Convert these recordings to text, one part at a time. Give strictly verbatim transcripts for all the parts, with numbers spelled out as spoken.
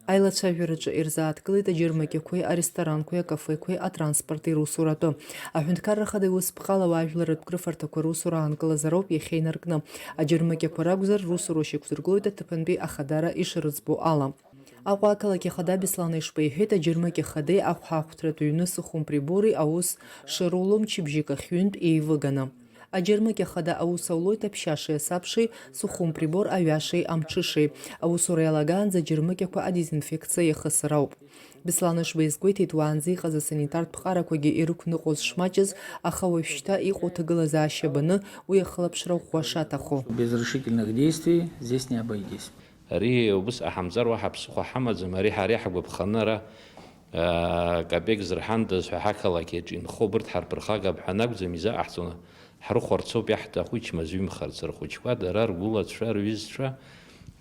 Аилацәажәараҿы ирзааҭгылеит аџьармыкьақәеи, аресторанқәеи, акафеқәеи, атранспорти русуратәы. Аҳәынҭқарра Ахада иусԥҟала ауаажәларратә крыфарҭақәа русура аанкылазар ауп иахьа инаркны. Аџьармыкьақәа ракәзар, русура шьақәдыргылоит аҭыԥантәи ахадара ишрыӡбо ала. Аҟәа ақалақь ахада Беслан Ешба иҳәеит, аџьармыкьа хадеи ахәҳахәҭратә ҩны сыхәымприбори аус шыруло мчыбжьык ахь ҩынтә еивыганы. Аџьармыкьа хада аус аулоит аԥшьашеи асабшеи, сыхәымприбор аҩашеи амҽышеи. Аусура иалагаанӡа аџьармыкьақәа адезинфекциа иахысыр ауп. Беслан Ешба изгәеиҭеит, уаанӡа иҟаз асанитартә ԥҟарақәагьы ирықәныҟәоз шмаҷыз, аха уажәшьҭа иҟоу ҭагылазаашьа баны уи ахылаԥшра ӷәӷәа шаҭаху. Без решительных действий здесь не обойтись. Ари убыс ҟаҳамҵар уаҳа ԥсыхәа ҳамаӡам, ари ҳара иаҳгәаԥханы ара, аа, капек зырҳандаз ҳәа ҳақалақь аҿы инхо убырҭ ҳарԥырхагап ҳәа анакәӡам, изаҟаҳҵоны ҳрыхәарц ауп иаҳҭаху, ичмазаҩымхарц рхәыҷқәа, дара ргәылацәа, рҩызцәа,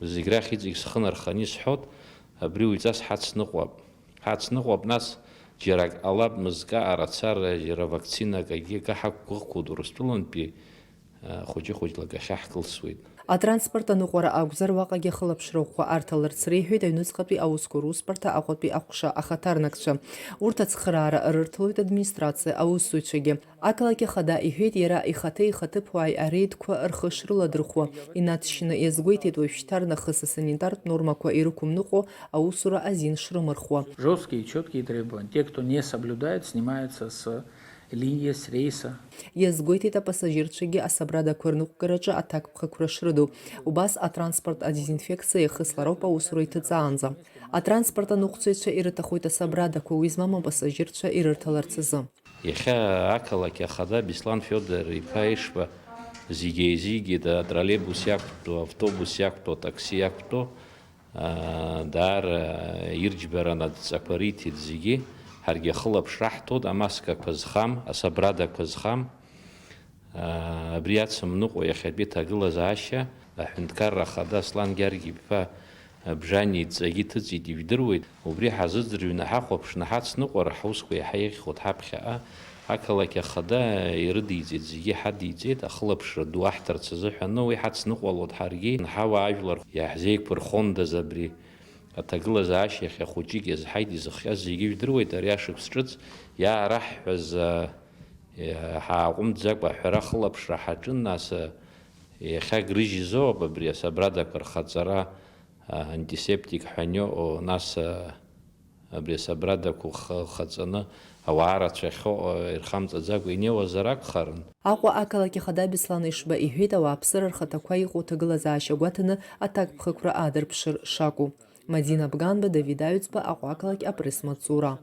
зегь рахь иҵегь схы нарханы исҳәот, абри уаҩҵас ҳацныҟәап. Ҳацныҟәап, нас, џьара ак ҟалап, мызкы аҟара ацара, џьара вакцинак акгьы акы ҳақәгәыӷқәоит Урыстәылантәи, хәыҷы-хәыҷла акы ахьаҳкылсуеит. Атранспорт аныҟәара акәзар, уаҟагьы ахылаԥшра ӷәӷәа арҭаларц реиҳәеит аҩныҵҟатәи аусқәа русбарҭа Аҟәатәи аҟәша ахаҭарнакцәа. Урҭ ацхыраара рырҭалоит администрациа аусзуҩцәагьы. Ақалақь ахада иҳәеит, иара ихаҭа ихаҭыԥуааи ареидқәа рхы шрыладырхәуа. Инаҵшьны иазгәеиҭеит, уажәшьҭарнахыс асанитартә нормақәа ирықәымныҟәо аусура азин шрымырхуа. Жёсткие и чёткие требования. Те, кто не соблюдает, снимаются с линии, с рейса. Иазгәеиҭеит апассажирцәагьы асабрадақәа рныҟәгараҿы аҭакԥхықәра шрыду. Убас атранспорт адезинфекциа иахыслароуп аусура иҭыҵаанӡа. Атранспорт аныҟәцаҩцәа ирыҭахоит асабрадақәа уи змам апассажирцәа ирырҭаларц азы. Иахьа ақалақь ахада Беслан Фиодор-иԥа Ешба зегь еизигеит, атроллейбус иақәтәоу, автобус иақәтәоу, атакси иақәтәоу, аа, даара ирџьбараны адҵақәа риҭеит зегьы. Ҳаргьы ахылаԥшра ҳҭоит, амаскақәа зхам, асабрадақәа зхам. Аа, абри ацымныҟәо иахьатәи ҭагылазаашьа аҳәынҭқарра ахада Аслан Гьаргь-иԥа Бжани идҵагьы ҭыҵит, ижәдыруеит. Убри ҳазыӡырҩны ҳахәаԥшны ҳацныҟәар, ҳусқәа иаҳа еиӷьхоит ҳаԥхьаҟа. Ақалақь ахада ирыдиҵеит, зегьы ҳадиҵеит, ахылаԥшра ду аҳҭарц азыҳәаны уи ҳацныҟәалоит ҳаргьы. Ҳауаажәлар иаҳзеиқәырхондаз абри аҭагылазаашьа иахьа хәыҷык иазҳаит, изыхҟьаз зегьы ижәдыруеит, ари ашықәс ҿыц иаараҳҳәаз, а, ҳааҟәымҵӡакәа аҳәара ахылаԥшра ҳаҿын, нас, а, иахьа грыжь изоуп абри асабрадақәа рхаҵара, а, антисептик ҳәа аниоу, нас, а, абри асабрадақәа хы-, хаҵаны ауаа рацәахьоу, а, ирхамҵаӡакәа инеиуазар акәхарын. Аҟәа ақалақь ахада Беслан Ешба иҳәеит, ауааԥсыра рхаҭақәа иҟоу ҭагылазаашьа гәаҭаны аҭакԥхықәра аадырԥшыр шакәу. Мадина Бганба, Давид Аҩӡба, Аҟәа ақалақь, апресс-маҵзура.